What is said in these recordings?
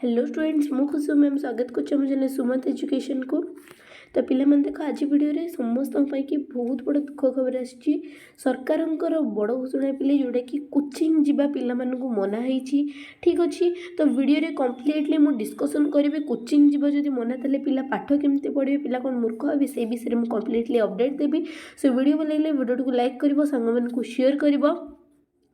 Hello students, ମୁଁ ଖୁସି ma'am ସ୍ୱାଗତ କରୁଛି ଆମ ଚ୍ୟାନେଲ୍ ସୁମନ୍ତ ଏଜୁକେସନ୍କୁ। ତ ପିଲାମାନେ ଦେଖ, ଆଜି ଭିଡ଼ିଓରେ ସମସ୍ତଙ୍କ ପାଇଁକି ବହୁତ ବଡ଼ ଦୁଃଖ ଖବର ଆସିଛି। ସରକାରଙ୍କର ବଡ଼ ଘୋଷଣା ପିଲେ, ଯେଉଁଟାକି କୋଚିଂ ଯିବା ପିଲାମାନଙ୍କୁ ମନା ହେଇଛି। ଠିକ୍ ଅଛି, ତ ଭିଡ଼ିଓରେ କମ୍ପ୍ଲିଟଲି ମୁଁ ଡିସ୍କସନ୍ କରିବି। କୋଚିଂ ଯିବା ଯଦି ମନା, ତାହେଲେ ପିଲା ପାଠ କେମିତି ପଢ଼ିବେ? ପିଲା କ'ଣ ମୂର୍ଖ ହେବେ? ସେଇ ବିଷୟରେ ମୁଁ କମ୍ପ୍ଲିଟଲି ଅପଡ଼େଟ୍ ଦେବି। ସୋ ଭିଡ଼ିଓ ଭଲ ଲାଗିଲେ ଭିଡ଼ିଓଟିକୁ ଲାଇକ୍ କରିବ, ସାଙ୍ଗମାନଙ୍କୁ ସେୟାର କରିବ।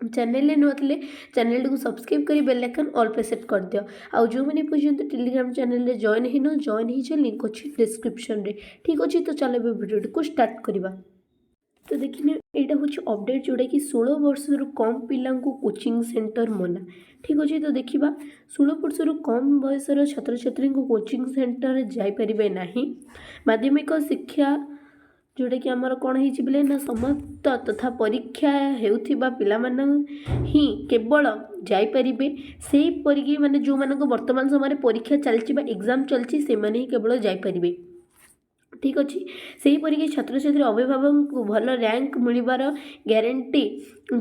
ଚ୍ୟାନେଲରେ ନୂଆ ଥିଲେ ଚ୍ୟାନେଲଟିକୁ ସବସ୍କ୍ରାଇବ୍ କରି ବେଲ୍ ଆଇକନ୍ ଅଲ୍ ପେ ସେଟ୍ କରିଦିଅ। ଆଉ ଯେଉଁମାନେ ପର୍ଯ୍ୟନ୍ତ ଟେଲିଗ୍ରାମ ଚ୍ୟାନେଲରେ ଜଏନ୍ ହେଇନ, ଜଏନ୍ ହେଇଯାଅ, ଲିଙ୍କ୍ ଅଛି ଡିସ୍କ୍ରିପ୍ସନ୍ରେ। ଠିକ୍ ଅଛି, ତ ଚାଲ ଏବେ ଭିଡ଼ିଓଟିକୁ ଷ୍ଟାର୍ଟ କରିବା। ତ ଦେଖିନିଅ, ଏଇଟା ହେଉଛି ଅପଡ଼େଟ୍, ଯେଉଁଟାକି 16 ବର୍ଷରୁ କମ୍ ପିଲାଙ୍କୁ କୋଚିଂ ସେଣ୍ଟର ମନା। ଠିକ୍ ଅଛି, ତ ଦେଖିବା, 16 ବର୍ଷରୁ କମ୍ ବୟସର ଛାତ୍ରଛାତ୍ରୀଙ୍କୁ କୋଚିଂ ସେଣ୍ଟର ଯାଇପାରିବେ ନାହିଁ। ମାଧ୍ୟମିକ ଶିକ୍ଷା ଯେଉଁଟାକି ଆମର କ'ଣ ହେଇଛି ବୋଲେ ନା, ସମସ୍ତ ତଥା ପରୀକ୍ଷା ହେଉଥିବା ପିଲାମାନେ ହିଁ କେବଳ ଯାଇପାରିବେ। ସେହିପରିକି ମାନେ ଯେଉଁମାନଙ୍କ ବର୍ତ୍ତମାନ ସମୟରେ ପରୀକ୍ଷା ଚାଲିଛି ବା ଏକ୍ଜାମ୍ ଚାଲିଛି, ସେମାନେ ହିଁ କେବଳ ଯାଇପାରିବେ। ଠିକ୍ ଅଛି, ସେହିପରିକି ଛାତ୍ରଛାତ୍ରୀ ଅଭିଭାବକଙ୍କୁ ଭଲ ର୍ୟାଙ୍କ ମିଳିବାର ଗ୍ୟାରେଣ୍ଟି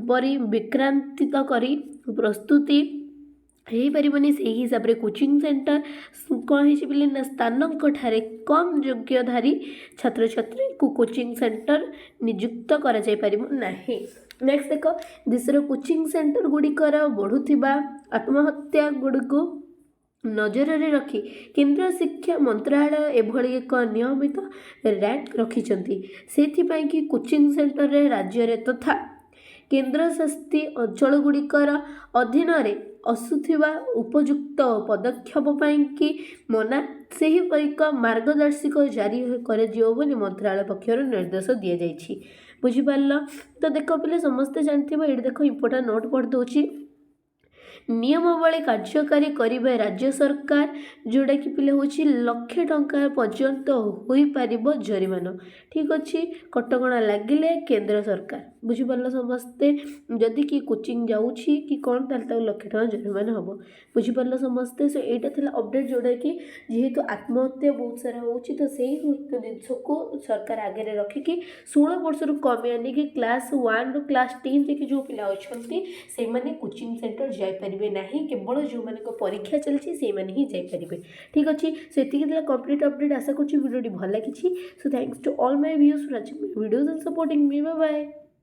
ପରି ବିକ୍ରାନ୍ତିତ କରି ପ୍ରସ୍ତୁତି ହେଇପାରିବନି। ସେହି ହିସାବରେ କୋଚିଂ ସେଣ୍ଟର କ'ଣ ହେଇଛି ବୋଲି ନା, ସ୍ଥାନଙ୍କ ଠାରେ କମ୍ ଯୋଗ୍ୟଧାରୀ ଛାତ୍ରଛାତ୍ରୀଙ୍କୁ କୋଚିଂ ସେଣ୍ଟର ନିଯୁକ୍ତ କରାଯାଇପାରିବ ନାହିଁ। ନେକ୍ସଟ ଦେଖ, ଦେଶର କୋଚିଂ ସେଣ୍ଟର ଗୁଡ଼ିକର ବଢ଼ୁଥିବା ଆତ୍ମହତ୍ୟା ଗୁଡ଼ିକୁ ନଜରରେ ରଖି କେନ୍ଦ୍ର ଶିକ୍ଷା ମନ୍ତ୍ରାଳୟ ଏଭଳି ଏକ ନିୟମିତ ର୍ୟାଙ୍କ ରଖିଛନ୍ତି। ସେଥିପାଇଁ କି କୋଚିଂ ସେଣ୍ଟରରେ ରାଜ୍ୟରେ ତଥା କେନ୍ଦ୍ରଶାସିତ ଅଞ୍ଚଳ ଗୁଡ଼ିକର ଅଧୀନରେ ଆସୁଥିବା ଉପଯୁକ୍ତ ପଦକ୍ଷେପ ପାଇଁକି ମନା, ସେହିପରି ଏକ ମାର୍ଗଦର୍ଶିକ ଜାରି କରାଯିବ ବୋଲି ମନ୍ତ୍ରାଳୟ ପକ୍ଷରୁ ନିର୍ଦ୍ଦେଶ ଦିଆଯାଇଛି। ବୁଝିପାରିଲ? ତ ଦେଖ ପିଲେ, ସମସ୍ତେ ଜାଣିଥିବ। ଏଇଠି ଦେଖ, ଇମ୍ପୋର୍ଟାଣ୍ଟ ନୋଟ୍ ପଢ଼ି ଦେଉଛି। ନିୟମାବଳୀ କାର୍ଯ୍ୟକାରୀ କରିବେ ରାଜ୍ୟ ସରକାର, ଯେଉଁଟାକି ପିଲେ ହେଉଛି ଲକ୍ଷେ ଟଙ୍କା ପର୍ଯ୍ୟନ୍ତ ହୋଇପାରିବ ଜରିମାନା। ଠିକ୍ ଅଛି, କଟକଣା ଲାଗିଲେ କେନ୍ଦ୍ର ସରକାର। ବୁଝିପାରିଲ ସମସ୍ତେ? ଯଦି କିଏ କୋଚିଂ ଯାଉଛି କି କ'ଣ, ତାହେଲେ ତାକୁ ଲକ୍ଷେ ଟଙ୍କା ଜରିମାନା ହେବ। ବୁଝିପାରିଲ ସମସ୍ତେ? ସୋ ଏଇଟା ଥିଲା ଅପଡ଼େଟ୍, ଯେଉଁଟାକି ଯେହେତୁ ଆତ୍ମହତ୍ୟା ବହୁତ ସାରା ହେଉଛି, ତ ସେଇ ଜିନିଷକୁ ସରକାର ଆଗରେ ରଖିକି 16 ବର୍ଷରୁ କମ୍, ୟାନି କି କ୍ଲାସ୍ 1ରୁ କ୍ଲାସ୍ 10 ଯାକେ ଯେଉଁ ପିଲା ଅଛନ୍ତି, ସେଇମାନେ କୋଚିଂ ସେଣ୍ଟର ଯାଇପାରିବେ ନାହିଁ। କେବଳ ଯେଉଁମାନଙ୍କ ପରୀକ୍ଷା ଚାଲିଛି, ସେଇମାନେ ହିଁ ଯାଇପାରିବେ। ଠିକ୍ ଅଛି, ସେତିକି ଥିଲା କମ୍ପ୍ଲିଟ୍ ଅପଡ଼େଟ୍। ଆଶା କରୁଛି ଭିଡ଼ିଓଟି ଭଲ ଲାଗିଛି। So thanks to all my viewers for watching videos and supporting me. Bye.